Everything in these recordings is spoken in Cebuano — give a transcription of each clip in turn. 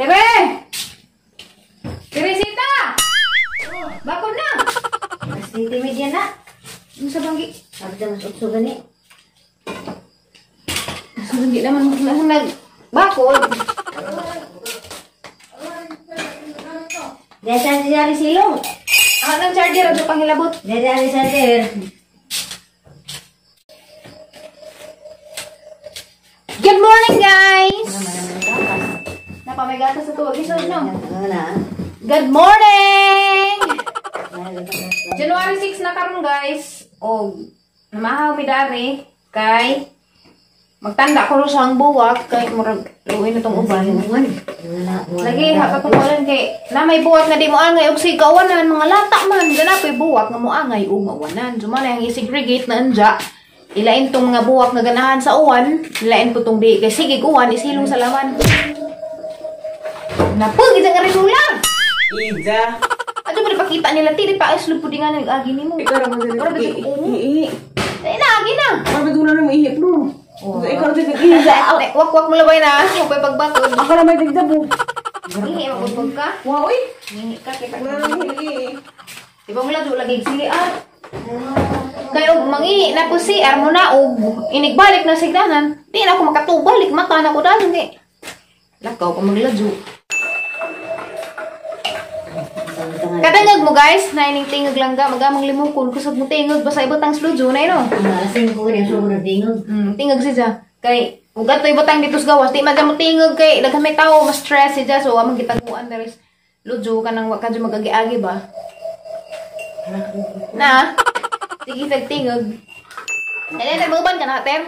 Tere! Teresita! Bakon na! Mas timid yan na. Ano sa banggi? Sabi na mas utso gani. Sa banggi naman nag bakod. Dahil sa dari silong. Ah, nang charger ato pangilabot. Dahil dari charger. Good morning, guys! Napa may gatas sa tuwag. Isod, no? Good morning! January 6 na karon, guys. Og namahaw mi dari kay magtanda ko ro siyang buwak kay murag luoy na tong uban. Lagi ha katukolan kay na may buwak nga di mo angay og sigawanan mga lata man gana koy buwak nga mo angay og mawanan. So man ang i-segregate na anja. Ilain tong mga buwak nga ganahan sa uwan, ilain po tong di kay sige uwan isilong sa laman. Napug isa nga resula. Ija. Ato ba pakita nila tili pa islo pud nga nag-agi nimo. Ikaw ra man Ora ba dili. ko? Ihi. Ay na agi na. Ora ba na mo ihi bro. Ikaw ra dili ihi. Wak-wak mo labay na, huwag pa'y pagbatod. Ako ra may digdabo. Ihi magudbog ka. Wow oy. Ihi ka kay Wala nang ihi. Di ba mula lagi CR? Kay og mangihi na po CR mo na og inigbalik na sigdanan, di na ako makatubalik mata na ko dayon kay lakaw ko magladyo. Katangag mo guys, na ining tingog lang ga magamang limukon kusog mo tingog basta ibutang sludyo na ino. Asin ko ni sugo ng tingog. Tingog siya. Kay ug ato ibutang dito sa gawas, di man mo tingog kay daghan may tawo mas stress siya so among gitaguan diri ludyo kanang wa ka jud magagi-agi ba. Na. Sige tag tingog. Dali na mauban ka na ter.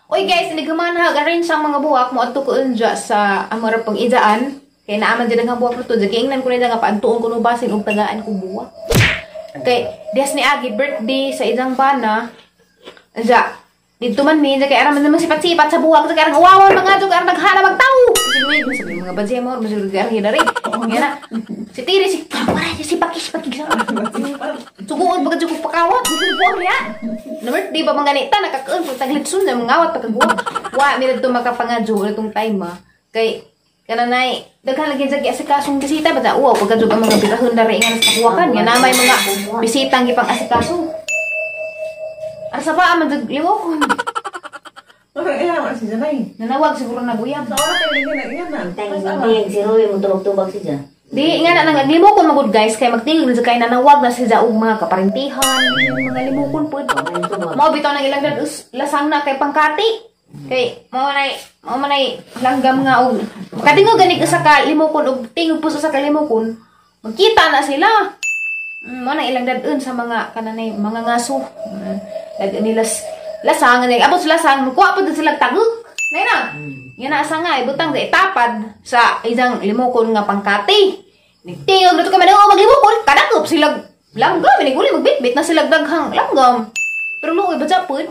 Oy guys, nighuman ha arrange ang mga buwak mo adto ko unja sa amora pang idaan. Kay naaman dyan ang buwak nito. Giingnan ko nila nga paantuon ko no basin og tagaan ko buwak. Kay des ni Agi birthday sa isang bana. Anja dito man mi kay aram man sipat-sipat sa buwak kay arang uwawan mga adto kay arang naghana magtawo. Sige mi sabi mga badye mo masulog kay arang hidari. Nga na. Si Tiri si para si pakis pakis. Suguon ba jud ko pakawat buwak niya. Na birthday ba mga ganita nakakaon pag taglitsun na mangawat pagkabuwak. Wa mi didto makapangadyo itong time ah. Kay kananay daghan lagi jud asikasong bisita ba ta uwaw pagka jud ang mga birahon diri nga sa kuwakan nga na may mga bisitang gipang asikaso. Asa pa man jud limokon. Ora iya man si Janay. Nanawag siguro na guyab. Sa ora kay lagi na iya na. Tanging si Roy mo tubag-tubag siya. Di nga na nang limokon magud guys kay magtingog na kay nanawag na siya og mga kaparentihan, mga limokon pud. Mao bitaw nang ilang lasang na kay pangkati. Kay mao manay langgam nga og makatingog gani sa kalimokon og tingog po sa kalimokon magkita na sila. Mao nang ilang dad-on sa mga kananay mga ngaso. Dad nila lasang nila abot sa lasang mukuha pud sila taguk. Nay na. Nga na asa nga ibutang sa itapad sa isang limokon nga pangkati. Nagtingog dito kami na maglimokon kadakop sila langgam iniguli magbitbit na sila daghang langgam. Pero luoy ba japod?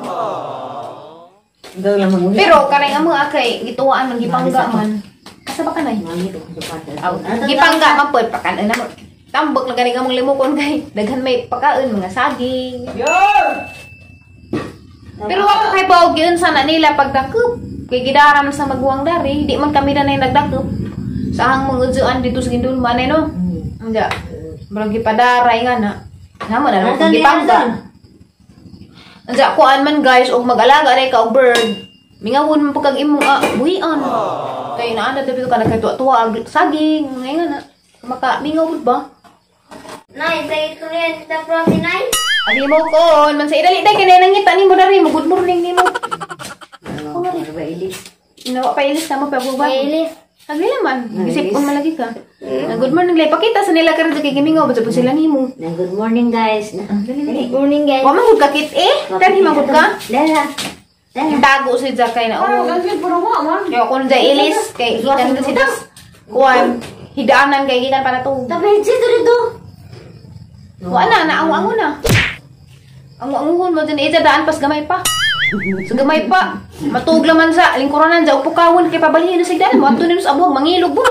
Pero kanay ang mga kay gituwaan man gipangga man. Asa ba kanay? Gipangga man pod pakan na mo. Tambok lang gani among limokon kay daghan may pakaon mga saging. Yo! Pero ako kay bawg yun sana nila pagdakop. Kay gidara man sa maguwang dari, di man kami danay nagdakop. Sahang mga dito sa gindulman eh no. Anja. Murag gipadaray nga na. Namo na lang gipangga. Anja kuan man guys og mag-alaga ray ka og bird. Mingawon man pagkag imong buhian. Kay naa na dito ka nagkatuwa-tuwa og saging nga na. Maka mingaw pud ba? Nay, say ko rin ta promi nay. Abi mo kon man sa idali day kay nangita nimo dari mo good morning nimo. Ba ilis. Nawa pa ilis na mo pa buba. Ilis. Agli man, isip-on malagi ka. Na good morning lay pakita sa nila karon kay gimingaw ba sila nimo. Na good morning guys. Dali dali. Good morning guys. Wa man gud ka kit eh. Dali man gud ka. Dala. Dala. Tago si Jakay na Parang oh. ganyan pero wa man. Kaya kung dyan ilis kay gikan na si Das. Kuan hidaanan kay gikan para to. Tapos dito dito. Wa na naango-ango na. Ango-anguhon mo din ida daan pas gamay pa. Sa gamay pa. Matug laman sa lingkuranan sa upukawon kay pabalhin na sigdanan mo adto nino sa abuhag mangilog mo.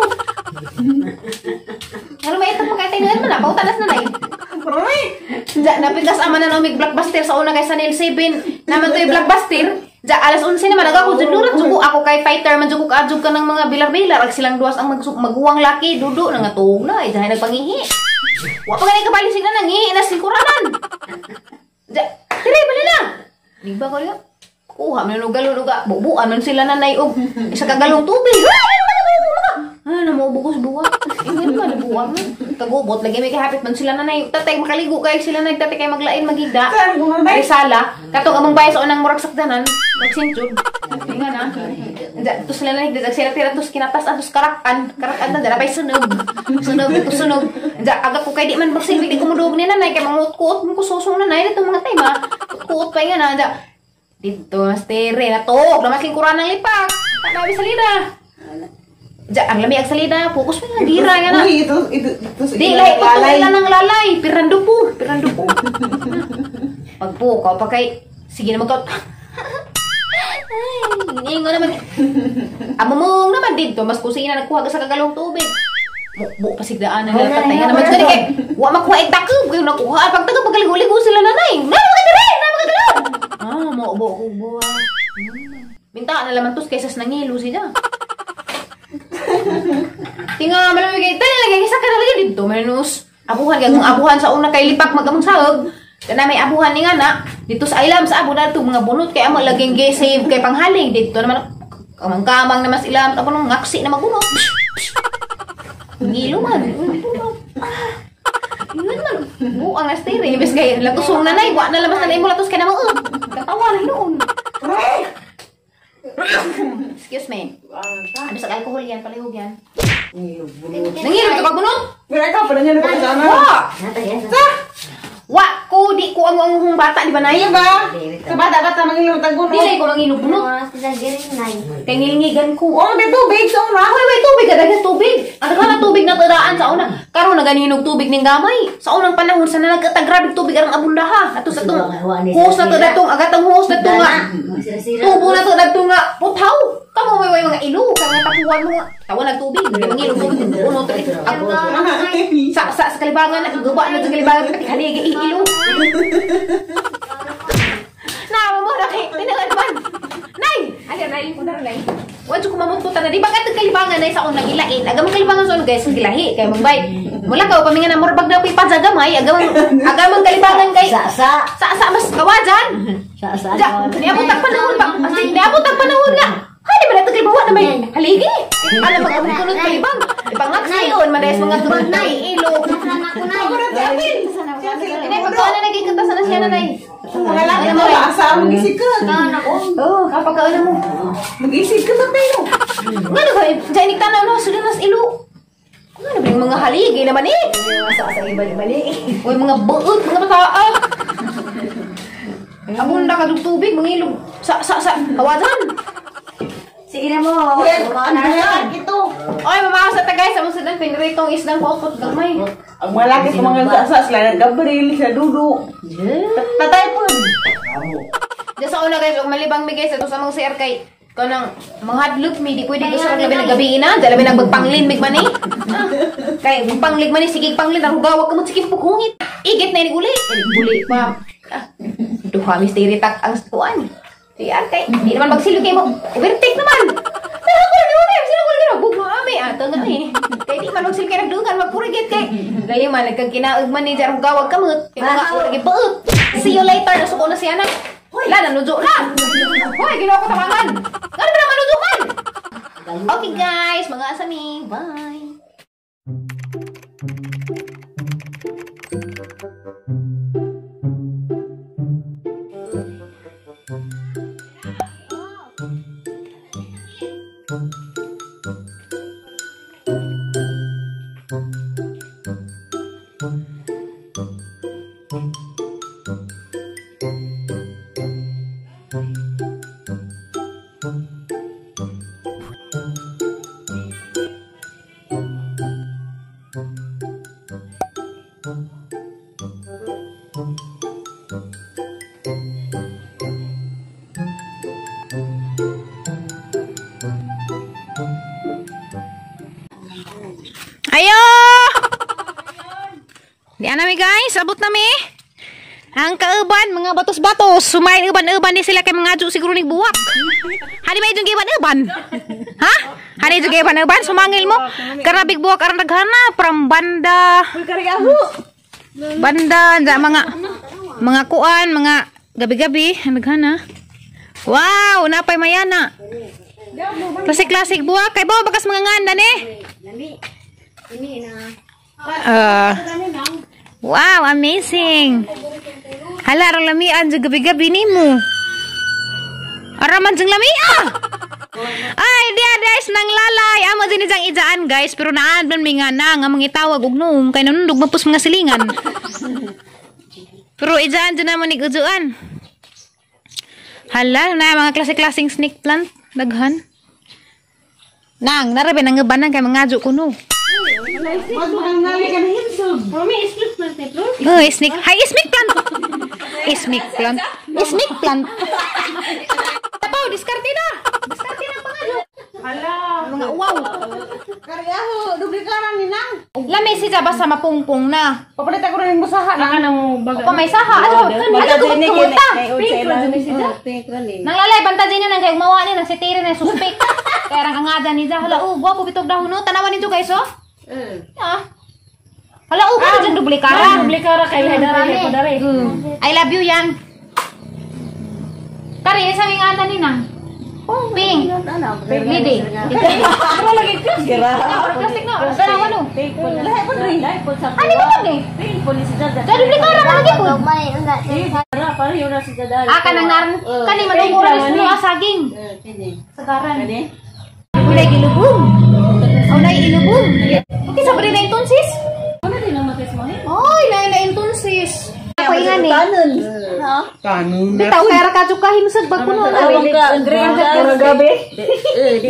Pero may itong pagkatainan man na pautanas na nay. Proy. Napintas ama na umig blockbuster sa una kay sa Nil 7. Naman to'y blockbuster. Ja, alas 11 naman aga ko junurat jugo ako kay fighter man jugo kaadjog ka ng mga bilar-bilar ag silang duwas ang maguwang laki dudo na nga tuog na ay dahay nagpangihi. Wa pa gani kabali sila nangihi na singkuranan. Ja, dire bali na. Di ba ko kuha man og galon og bubuan man sila nanay og isa ka galong tubig. Ah, namubukos buwa. Ingon man buwa mo. Kagubot lagi may kahapit man sila nanay. Tatay makaligo kay sila nagtatay kay maglain magigda. Risala katong among bayas sa unang murag sakdanan, nagsinchud. Inga na. To sila nanay dag sila tira tos kinatas atos karakan, karakan na dara pay sunog. Sunog to sunog. Aga ko kay di man magsilbi di kumudog ni nanay kay mangut-kuot mo kususong nanay ditong mga tema. Kuot pa nga na. Dito mastere na to, namas lingkuran ng lipak. Tanawi salida. Ja, ang lami ang salida, focus mo nga gira nga na. Uy, ito di lahi po ito ng lalay. Pirando po, pirando po. Pagpukaw pa kay sige na magkaut. Ay, hiningo naman. Amumong naman dito, mas kusina nagkuha ka sa kagalong tubig. Mukbo pa sigdaan ang tatay nga naman. Kaya kay wa makuha ay takop kayo nakuha. Pag taga pagaligo-ligo sila nanay. Namo ka dire, namo ka galong. Ah, maubo ko buwa. Minta na laman tos kaysa nangilo siya. Tinga malamig kay tayo lagi sa kana lagi dito manus. Abuhan kay kung abuhan sa una kay lipak magamang sahog. Kana may abuhan ni nga na dito sa ilam sa abo na mga bunot kay amo laging save kay panghaling dito naman kamang-kamang naman sila ako nung ngaksi na magunot. Ngilo man. Ingon man. Buang na steering imbes kay latusong nanay wa na lamas nanay mo latos kay na mo. Katawa na hinuon. Excuse me. Ano sa alcohol yan? Palihog yan. Nangilog ka pagbunot? Wala ka pala niya napakasama. Wa! Wa ko, di ko ang ang bata, di ba na? Iya ba? Sa bata-bata mangilog ang gunot. Dili ko mangilog bunot. Kay ngilngigan ko. Oh, may tubig sa una. Ay, may tubig. Kadagas tubig. Ang daghan na tubig na tudaan sa una. Karon na ganinog tubig ning gamay. Sa unang panahon sa nagkatagrabig tubig arang abundaha. Ato sa tong hose na to datong agatang hose na to nga. Tubo na to datong nga puthaw. Kamo may mga ilo kay mga tapuan mo. Tawa nagtubig, di mangilog tubig. Uno to. Sa sa kalibangan guba na sa kalibangan pati haligi ilo. Na mo na kay tinangan man. Nay, ali nay ko na nay. Wa jud ko mamutkutan na di ba katong kalibangan nay sa unang ilain. Aga man kalibangan sa guys gilahi kay mangbay. Mula ka pamingan na murag na pipa sa gamay, aga man kalibangan kay sa sa sa mas kawajan. Sa sa. Niabot ang panahon ba? Niabot ang panahon nga. Hay di ba na kalibawa na may haligi. Alam mag among kunot kalibang. Ipangaksyon madayas mga tunod na ilo. Inay pagkaon na naging kanta na siya nanay. Mga laki mo asa mag-isig ka. Oh, kapag kaon mo. Mag-isig ka ba tayo? Ngano ba jainig tanaw no sulod nas ilo. Ngano ba yung mga haligi naman eh? Sa sa ibali-bali. Uy mga buot, mga bataa. Abunda ka tubig, mangilog sa sa sa kawajan. Sige na mo. Ito. Oy, mamasa ta guys, among sudan pinritong isdang kokot gamay. Ang malaki sa mga sasa sila ng Gabriel, sa Dudu. Tatay po. Diyan sa una guys, og malibang mi guys ato sa among CR kay kanang manghadlok mi di pwede ko sa labi na gabi ina, dala mi nagpanglin mig man eh. Kay panglig man eh, sige panglin ang gawag kamot sige pughungit. Igit na ini guli. Guli pa. Duha misteri tak ang kuan. CR kay di naman magsilbi kay mo. Overtake naman. Pero ako lang yun, sila ko lang bugno ami ato nga eh. Kay di man magsilbi kay nagdungan magpurigit kay. Layo man nagkagkinaog man ni jar gawag kamot. Kay mga lagi buot. See you later, nasuko na siya na. La nanujo na. Hoy, ginawa ko tamangan. Ngano ba naman manujo man? Okay guys, mga asami. Bye. Ayo! Di na mi guys, abot na mi. Ang kauban, mga batos-batos. Sumayin uban-uban ni sila kay mga adyo siguro ni buwak. Hani ba yung giban-uban? Ha? Hani yung giban-uban? Sumangil mo. Karabig buwak aran daghana. From banda. Banda. Mga kuan, mga gabi-gabi. Daghana. Wow! Napay mayana. Klasik-klasik buwak. Kay bawa bakas mga nganda ni. Wow, amazing. Hala, arang lamian sa gabi-gabi nimo. Araman sa lamia. Ay, diya guys, nang lalay. Amo din isang ijaan guys, pero naan doon may nga na nga mangitawag og noong kay nanundog mapus mga silingan. Pero ijaan dyan naman igujuan. Hala, na mga klase-klaseng snake plant daghan. Nang, narabi nang ubanan kay mga adyo kuno. Oh, snake. Hi, snake plant. Snake plant. Snake plant. Tapaw, diskarte na. Diskarte na pangalo. Hala. Mga uwaw. Karyaho, dubli ka lang ni nang. Lami siya basta mapungpong na. Papalit ako rin mo saha. Opa, may saha. Ano? Ano kumuta? Nang lalay, banta din yun ang kay umawa ni nang si Tiri na suspect. Kaya rang angada ni Hala, oh, gwapo bitog dahon no. Tanawan ninyo guys, oh. Ah. Hala, oh, gwapo dyan dublikara. Dublikara kay Hadare. I love you, Yang. Kari, sa mga anda ni nang. Pink. Lidi. Plastic no. Tanawan no. Ano ba ni? Dyan dublikara man lagi po. Ah, kanang naran. Kani madungura sa mga saging. Sagaran. Wala ilubong. Oh, na ilubong. Okay, sabi na yung sis. Oy, na yung sis. Ako ingan eh. Tanun. Bitaw, kaya rakadyo ka himsag bag kuno. Gabi.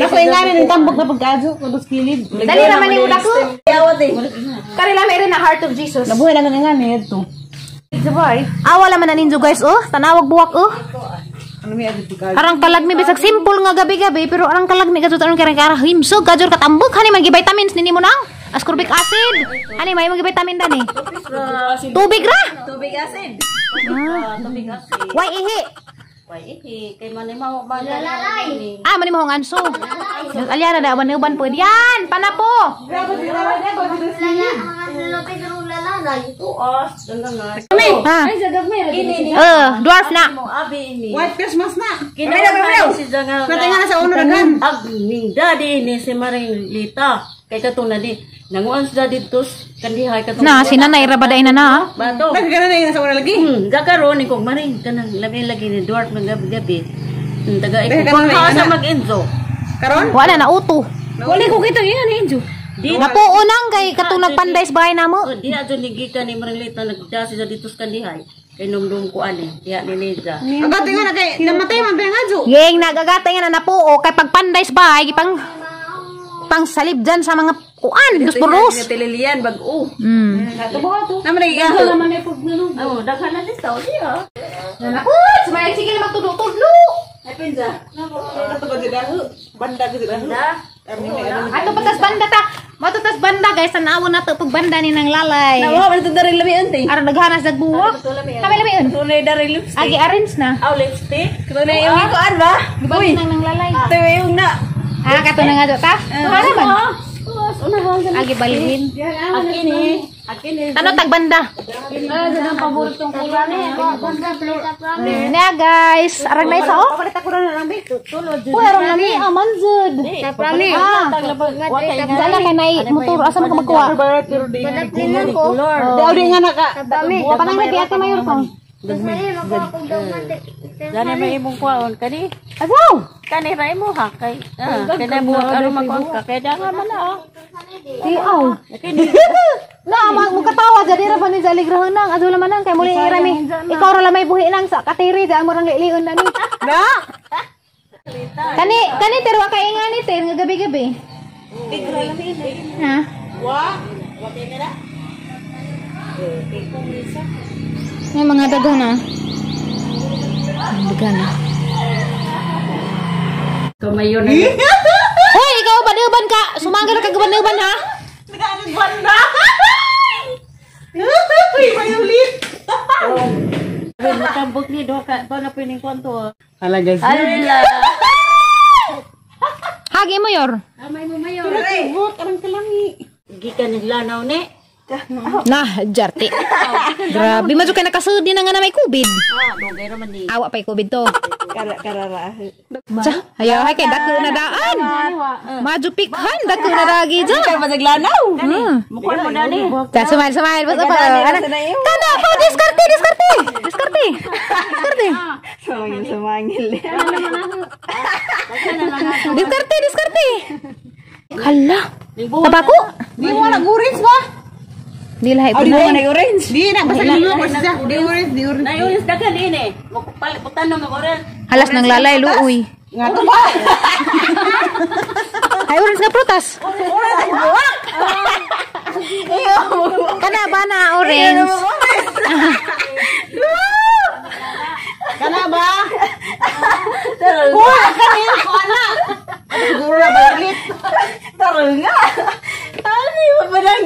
Nako ingan ni tambok na pagkadyo kudos kilid. Dali naman ni udak ko. Kari lang meron na heart of Jesus. Nabuhay lang nga ni ito. Awa laman na ninyo guys, oh. Tanawag buwak, oh. Ano may agad pagkadyo? Arang kalag mi bisag simple nga gabi-gabi pero arang kalag mi gadto anong karang kara himsog gadyo katambok hani man vitamins nini mo nang ascorbic acid hani may mga vitamin dani tubig ra Tubig acid. Tubig acid. Why ihi Why ihi kay man mo lalay. Ah man mo anso alyana da uban pwede yan panapo. Ha dwarf na. White Christmas na. Natinga na sa uno daghan. Ag daddy ni si Maring Lita. Kay katong na di nanguan sa dito kandihay katong. Na si nanay ra baday na na. Bato. Nagkana na sa uno lagi. Gakaron ni kog Maring kanang labi lagi ni dwarf ng gabi-gabi. Taga iko sa mag-enzo. Karon? Wala na uto. Wala ko kita yan Enzo. Napuo nang kay katong nagpanday sa bahay namo. Diha jud ni gikan ni Maring Lita nagdasi sa dito sa kandihay. Kay numdum ko ani diha ni Liza. Agad nga na kay namatay man ba nga adyo. Yeng nagagatay nga na napuo kay pagpanday sa bahay gipang pang salib dyan sa mga kuan, dos puros. Tililian bag-o. Naman lagi ka. Oh, daghan na dito diha. Uy, sumaya sige na magtudlo-tudlo. Ay pinja. Banda gid Da. Ato patas banda ta. Matutas banda guys, tanaw na to pag banda ni nang lalay. Nawa man to dari lami ante. Aron naghanas nagbuwak. Kami lami un. Tunay dari lipstick. Agi arrange na. Aw lipstick. Tunay yung ikuan ba? Uy, nang nang lalay. Tunay yung na. Ah, kato na nga do ta. Tuha naman. Agi balihin. Akini. Akini. Ano tagbanda? Na guys, arang na isa oh. Papalit ako na lang be. Uy, arang lami aman jud. Ah. Dala kay nay motor asa man ka magkuha? Daw di nga naka. Panang na ate mayor ko. Dani may imong kuwaon kani. Asaw. Kani ra imo ha kay. Kay na buwak aron makuha ka kay danga man na. Di aw. Na mag mukatawa jadi ra pa ni jalig ra hunang adto laman nang kay muli rami. Ikaw ra lamay buhi nang sa katiri da mo rang lion na ni. Na. Kani kani pero wa kay ngani ter nga gabi-gabi. Ha? Wa. May mga dago na. Daga na. Tumayo na. Hoy, ikaw ban-uban ka. Sumangga na kag ban-uban ha. Nagaanod banda. Uy, mayulit. Matambok ni do ka pa na pining kwanto. Halaga siya. Hala. Hagi mo yor. Amay mo mayor. Tibok, arang kalami. Gikan naglanaw ni. Nah, jarte. Grabe, madyo kay nakasudi na nga na may COVID. Ah, dugay ra man ni. Awa pa'y COVID to. Karara. Tsa, ayaw hay kay dako na daan. Madyo pikhan dako na dagi dyan. Kaya pasaglanaw. Mukuan mo dani. Ta, smile, smile. Basta pa. Ano? Kana po, diskarte, diskarte. Diskarte. Diskarte. Sumangil, sumangil. Diskarte, diskarte. Hala. Tabako. Di mo lang orange ba? Di lahi po Di na. mo na orange. Di na, basta di mo siya. Di orange, di orange. Nayon dagan ini. Mukpalit no magoran. Halas nang lalay, luoy. Nga to ba? Ay, orange nga prutas. Kana ba na orange? Kana ba? Uy, kanina ko ana. Siguro na violet. Taro nga. Ano yung parang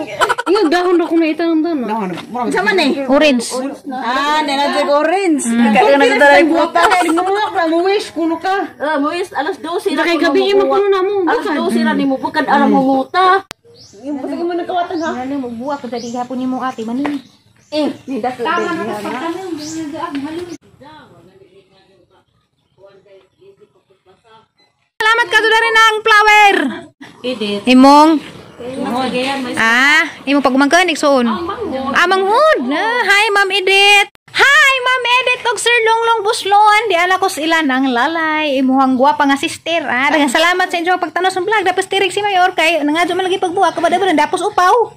Yung dahon na ko na itang dahon. Sama na eh. Orange. Ah, nana orange. Kaya na dala yung buta. Mo na mo wish kuno ka. Ah, mo is alas 12 na. Kay gabi mo kuno na mo. Alas 12 ra nimo bukad alam mo muta. Yung basta mo nagkawatan ha. Ano mo buwa ko dali gihapon nimo ate manin. Eh, Tama na ka pagtanong. Salamat ka doon rin ang flower. Edit. Imong Mo gayan may ah, imong pagumangkan igsoon. Ah, manghud. Ah, hi Ma'am Edith. Hi Ma'am Edith og Sir Longlong Buslon. Di ala ko sila nang lalay imuhang gwapa nga sister. Ah, daghang salamat sa inyong pagtanos ng vlog. Dapat tirik si Mayor kay nangadyo man lagi pagbuha kabada ba dapos upaw.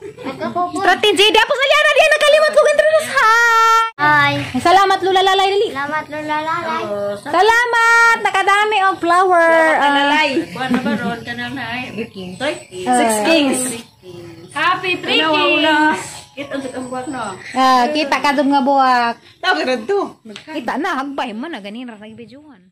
Strategy dapos alyara di nakalimot ko introduce. Hi. Hi. Salamat Lula Lalay dali. Salamat Lola Lalay. Salamat nakadami og flower. Ah, Buwan na ba ron kanang na ay. Six kings. Happy three kings. Kita ang buwak no. Ah, kita kadto nga buwak. Tawag na to. Kita na hagbay man na ganin ra nagbidyuhan.